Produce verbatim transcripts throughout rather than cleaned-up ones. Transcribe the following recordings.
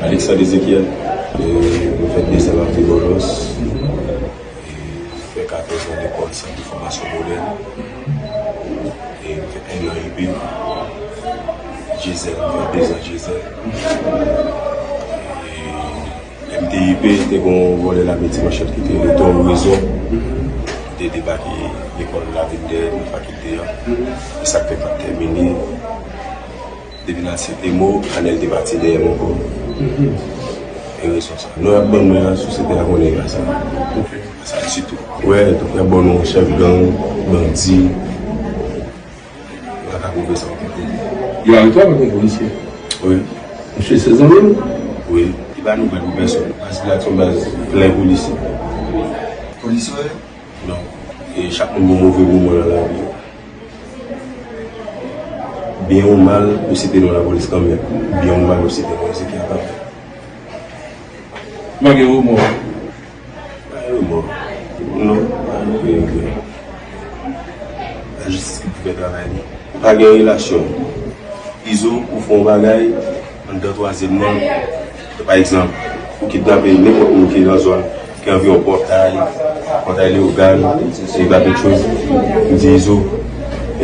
Alexandre Ezekiel, e, mwen fè dezan m ap viv Bòlòs. E, mwen fè katòz an lekòl sant de fòmasyon modèn. E, mwen fè en an I P. Jezèl, mwen fè dezan Jezèl. E, lè m te I P, te gon vòlè lame ti manchèt ki te rele Tòl Rezon. Te debake lekòl Lavil dèyè nan fakilte a. E sa k fè m pa t tèmine. Depi nan sete mo, Anèl te pati dèyè m ankò. E rezon sa. Non y ap ban mwen an, sosyete a konnen y pa sa. Pa sa ditou. Wè, tou y ap ban nou chèf gang, bandi. Yo pa ka pwouve sa okenn kote. Yo arete w avèk yon polisye? Wi. Misye se zanmi w? Wi. Li pa nouvèl pou pèsonn. Baz la se yon baz plen polisye. Polisye w ye? Non. E chak moun gen yon move moman nan lavi. Byen ou mal, ou site non lapolis kanmenm. Byen ou mal, ou site non Ezekiel kanmenm. Malgre remò. Pa gen remò. Non, pa gen regrè. Lajistis ki pou fè travay li. Ou pa gen relasyon. Izo, ou fè yon bagay, anndan twazyèm nan, pa egzanp, ou kidnape nenpòt moun ki nan zòn, ki anviwon Pòtay, Pòtay Leyogàn, e Babetchwez, m di Izo, e,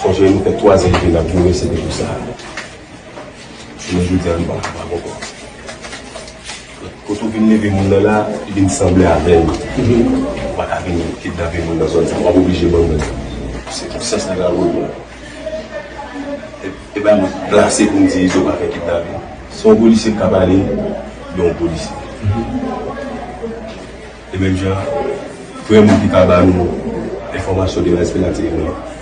sonje nou fè twazyèm ke n ap joure, se te pou sa. Jounen jodi a, nou pa kapab ankò. Kote w vin leve moun nan la, li vin sanble avè l. Ou pa ka vin kidnape moun nan zòn sa, w ap oblije ban l. Se pou sans nan travay la. E, e pa mwen plase pou m di Izo pa fè kidnape. Se yon polisye k ka pale de yon polisye. E menm jan, premye moun ki ka ba nou enfòmasyon de respè la, se mwen.